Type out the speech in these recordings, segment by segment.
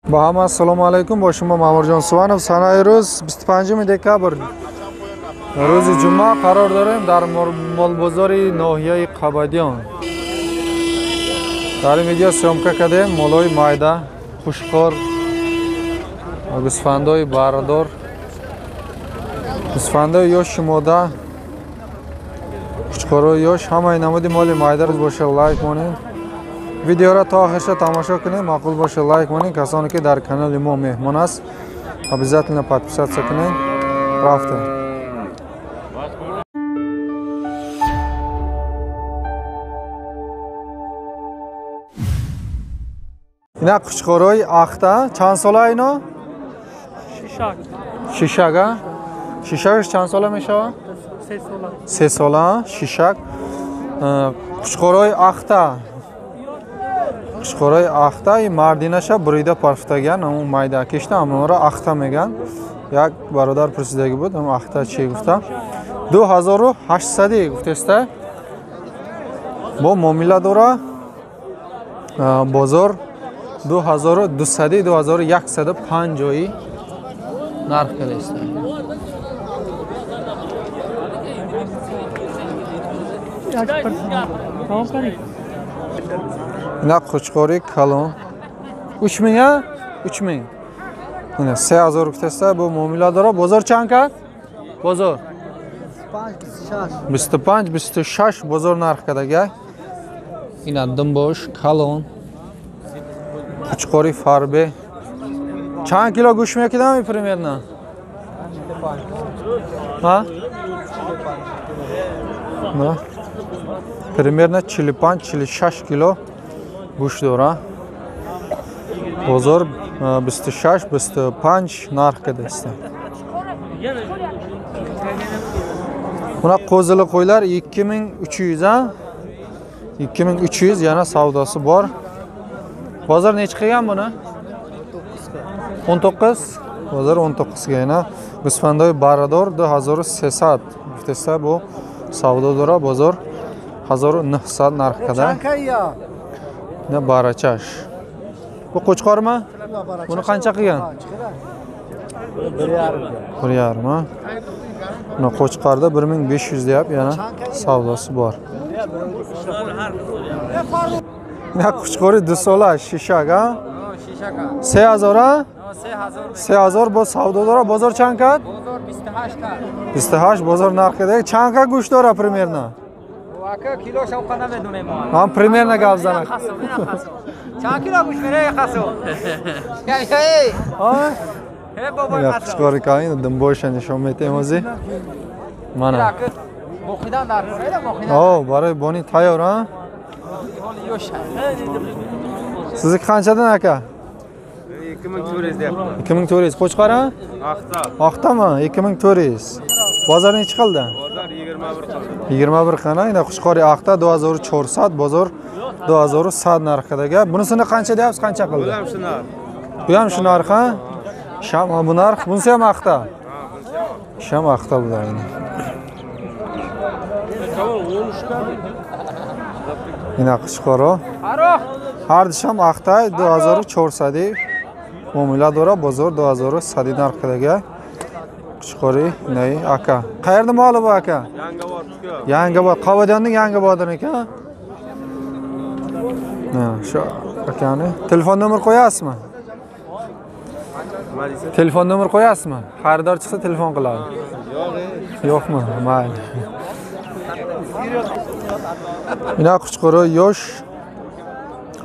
با همه السلام علیکم، با شما مامور سوانف. سنه روز 25 دکابر روز جمعه قرار داریم در مالبازار ناحیه قبادیان. در این ویدیو съёмка کردیم مالای مایده، خوشکار، گوسفندای بردار، گوسفندای یوش ماده، خوشکارای یوش، همه نمودی مال مایده روز باشه لایک مونید. ویدیو را تا آخرش تماشا کنید، معقول باشه لایک کنید. کسانی که در کانال ما مهمان است обязательно подписаться کنید. رفته اینا قوچقورای اخته چند ساله اینا؟ شیشک. شیشک؟ شیشکش چند ساله میشه؟ 3 ساله. 3 ساله شیشک. قوچقورای اخته قوچقورای اخته مردینаша бурида парфтаган, ҳамун майда кишта, ҳамонро ахта меган. Як бародар пурсидаги буд, ҳамун ахта чи гуфта. 2800 гуфтеста. Бо муомила дора. Бозор 2200 2150 нарх кардеста. Ина qo'chqori kalon 3000 ha? 3000. Ина 3000 гуфтеста, бо муомила дора. Бозор чанд кард? Бозор 25 26 бозор нарх кардага. Ина думбош калон qo'chqori farbe. Чанд кило гӯшт мекидам примерно? Ha? На. Примерно 45-46 кило гӯшт дора. Бозор 26-25 нарх кардааст. Buna qo'zili qo'ylar 2300 ha? 2300 yana savdosi bor. Bozor necha qilgan buni? 19. Bozor 19 ga yana g'usfandoy barador 2300 guftesa bu savdo dora. Bozor 1900 narx kada. Ne barachash. Bu qo'chqormi? Buni qancha qilgan? 1,5 ha. Buni qo'chqorda 1500 deyap yana savdosi bor. Ne qo'chqori 2 sola shishak ha? 3000 ha? 3000 bu savdo dora. Bozor чанд кард? Bozor 28 кард. 28 bozor narxida. Чанд гӯшт дора примерно? Ака килош авқа намедонем мо. Ҳам примерно гап занак. Чанд кило гӯшт мере қасо? Эй! А? Э бобой қасо. Қучқори калон думбоша нишон метем ози. Мана. Боқидан дар кор, боқидан. О, барои бони тайёр, а? Sizniki qanchadan aka? 2400 deyapti. 2400 qo'chqor ha? Axta. Axtami? 2400. Bozor necha qildi? Bozor 21 qildi. 21 qana. Ina qo'chqori axta 2400, bozor 2100 narxidagi. Bunisini qancha deyapsiz, qancha qildi? Bu ham shu narx. Bu ham shu narx, ha? Sham bu narx, bunisi ham axta. Ha, bunisi ham. Sham axta bular ina. Ina qo'chqori. Har disham axta 2400 muomila dora. Bozor 2100 narxidagi. Qo'chqori nay aka. Qayerda moli bu aka? Yangibod. Yangibod, Qobodiyonning Yangibodiniki. Ha, shu akani telefon nomer qo'yasizmi? Telefon nomer qo'yasizmi? Xaridor chiqsa telefon qiladi. Yo'qmi? Mayli. Ina qo'chqori yosh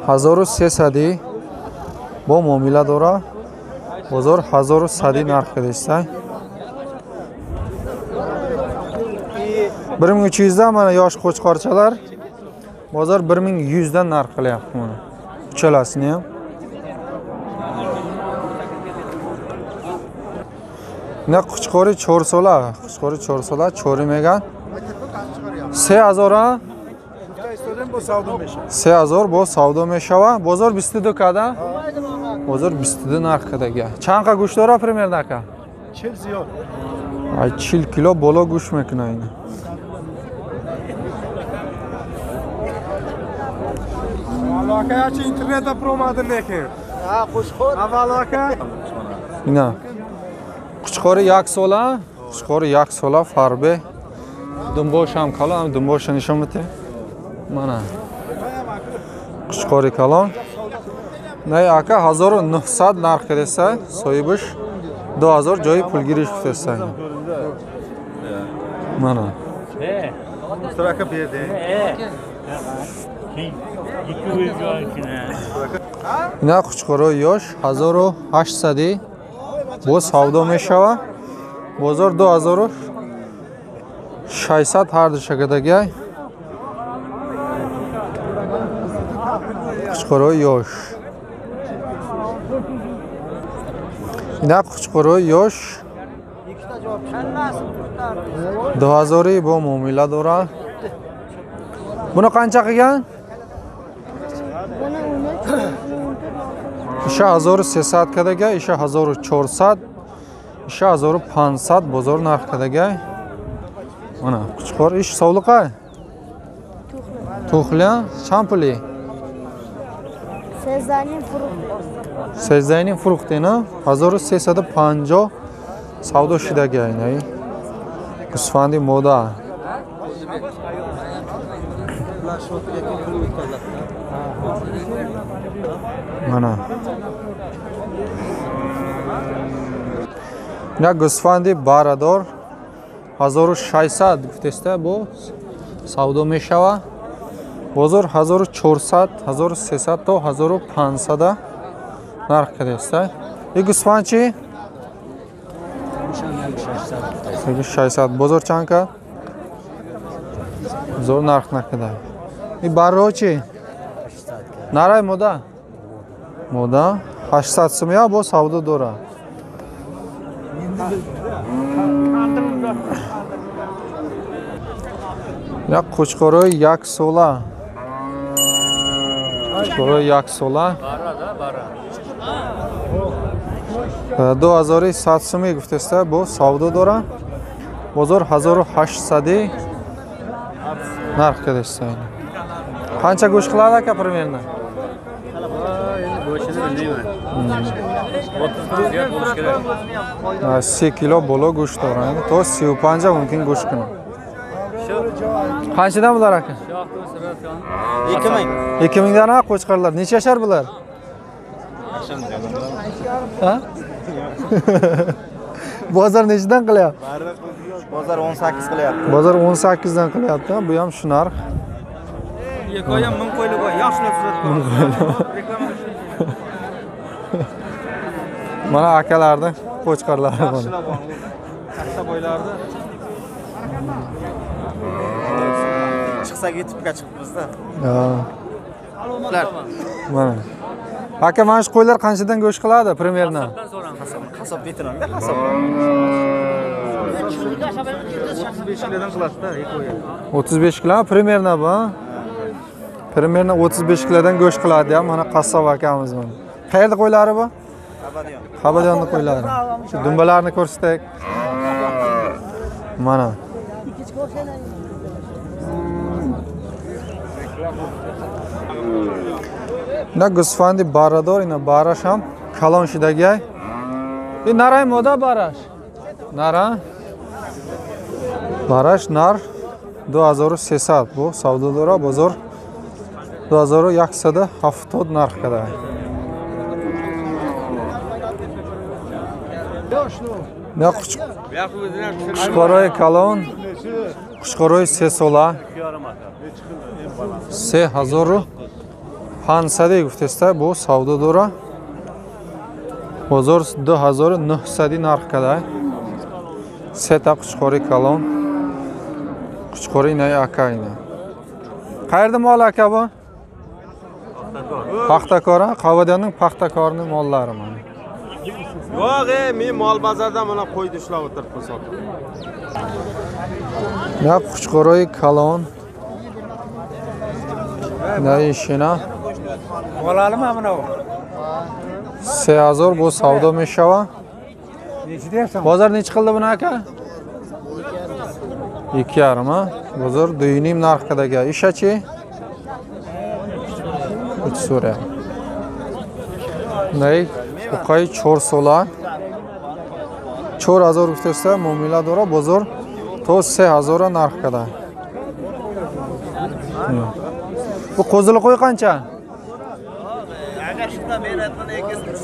1300 бо муомила дора. Бозор 1100 нарх кардааст. 1300 dan mana yosh qo'chqorchalar. Bozor 1100 dan narx qilyapti mana. Uchalasini ham. Ina qo'chqori 4 sola, qo'chqori 4 sola, cho'ri megan. 3000 ha? 3000 бо savdo mешава. Бозор 22 када? Бозор 22 нарх кадаги. Чанд қа гӯшт дора примерно ака? 40 зиёд. Ай 40 кило боло гӯшт мекуна ина. Aloqa интернетda promadi lekin. Avvalo aka. Ина. Quchqori як сола, quchqori як сола фарбе. Думбош ҳам калон, думбош нишон бите. Mana. Quchqori калон. Nay aka 1900 нарх кардеса, соҳибаш 2000 ҷои пулгириш гуфтеса. Mana. Aka berdi. Ина қучқорои ёш 1800 боз савдо мешава. Бозор 2600 ҳар душакадагай. Қучқорои ёш. Ина қучқорои ёш 2000 бо муомила дора. Buni qancha qilgan? Isha 1300 kadaga, isha 1400, isha 1500 bozor narx kadaga. Mana quchqor ish sovliqa. To'xli, chand puli? 13 furuq. 13 furuq dena 1350 savdo shidaga inay. G'usfandi moda. Mana. Ина гӯсфанди барадор 1600 гуфтеста бо савдо мешава. Бозор 1400, 1300 то 1500 нарх кардеста. И гӯсфанд чи? 600. Бозор чанд кард? Бозор нарх накарда. И барро чи? Нарай мода? Мода 800 сумия бо савдо дора. Як қучқорои як сола. Қучқорои як сола. 2100 сумӣ гуфтеста бо савдо дора. Бозор 1800 нарх кардеста. Qancha go'sht qiladi aka примерно? Go'shtini bilmayman. 30 ziyod bo'lishi kerak. 3 kilo bo'lo go'sht to'g'ri. To 35 mumkin go'sht kuni. Qanchadan bular aka? 2000. 2000 dan ha qo'chqorlar. Necha yashar bular? Ha? Bozor nechadan qilyapti? Bozor 18 qilyapti. Bozor 18 dan qilyapti. Bu ham shu narx. Yekoyam 1000 qo'ylik bor. Yaxshilab surat qo'ying. Mana akalarni qo'chqorlari bor. Yaxshilab bor. Katta bo'ylarni. Chiqsak YouTube'ga chiqibmiz-da. Ha. Mana. Aka, mana shu qo'ylar qanchadan go'sht qiladi примерно? Qassob betinanda, qassob. 35 kilodan qiladi-da, yekoyam. 35 kilo примерно bu. Примерно 35 kilodan go'sht qiladi ham mana qassob akamiz mana. Qayerda qo'ylari bu? Habadyon. Habadyonning qo'ylari. Shu dumbalarni ko'rsataylik. Mana. Ina g'usfandi barador, ina barash ham kalon shidagay. E naray moda barash. Nara. Barash nar 2300 bu savdo dora bozor 2170 narx kada. Na quchqoroy kalon, quchqoroy 3 sola. 3500 гуфтеста бо савдо дора. Бозор 2900 нарх када. Сета quchqori kalon. Quchqori nay aka ina. Qayerda mol aka bu? Paxtakor. Qavadonning Paxtakorning mollari mana. Yo'q, men mol bozordan mana qo'yni ushlab o'tiribman sotib. Na quchqoroy kalon. Na ishina. Olalimi mana bu? 3000 bu savdo meshava. Necha deyapsan? Bozor necha qildi buni aka? 2,5 ha. Bozor 2,5 narxidagi. Ishachi? 3 so'ra. Най буқаи 4 сола 4000 гуфтеста, муомила дора, бозор то 3000 нарх када. Bu qo'zili qo'y qancha? Agar shundan beradigan ekansiz,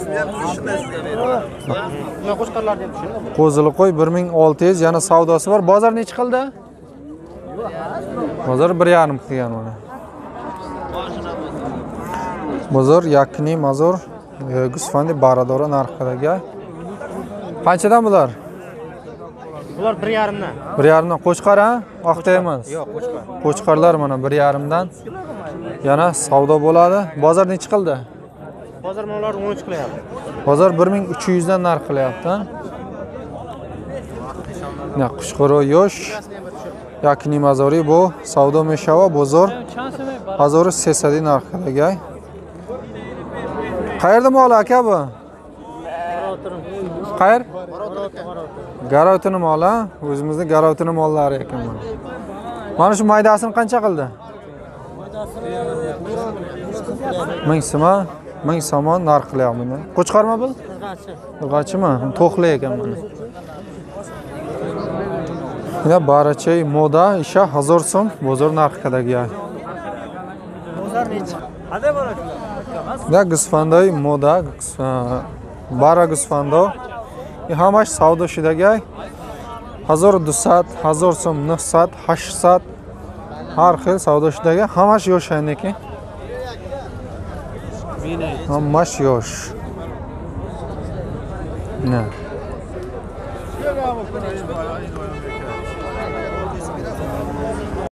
shundan sizga beraman. Qo'zili qo'y 1600, yana savdosi bor. Bozor nechi qildi? Bozor 1,5 qilgan uni. Bozor 1,5 hazor g'usfandi baradora narxidagi. Qanchadan bular? Bular 1,5dan. 1,5dan qo'chqor, ha? Oqta emas. Yo'q, qo'chqor. Qo'chqorlar mana 1,5dan. Yana savdo bo'ladi. Bozor nechi qildi? Bozor ular 13 qilyapti. Bozor 1300 dan narx qilyapti. На qo'chqori yosh 1,5 hazori bu savdo meshava, bozor 1300 narxidagi. Qayerda mol aka bu? Qayer? Garovtini moli, o'zimizni Garovtini mollari ekan mana. Mana shu maydasini qancha qildi? 1000 so'm, 1000 somon narx qilyapti buni. Qo'chqormi bu? Urg'achimi? To'qli ekan mana. Ina barachay moda isha 1000 so'm bozor narxidagi. Да гусфандаи мода, бара гусфандо ҳамаш савдо шудагай, 1200, 1000 сом, 900, 800, har xil savdo shudagi, ҳамаш yosh ки, ҳамаш yosh. На.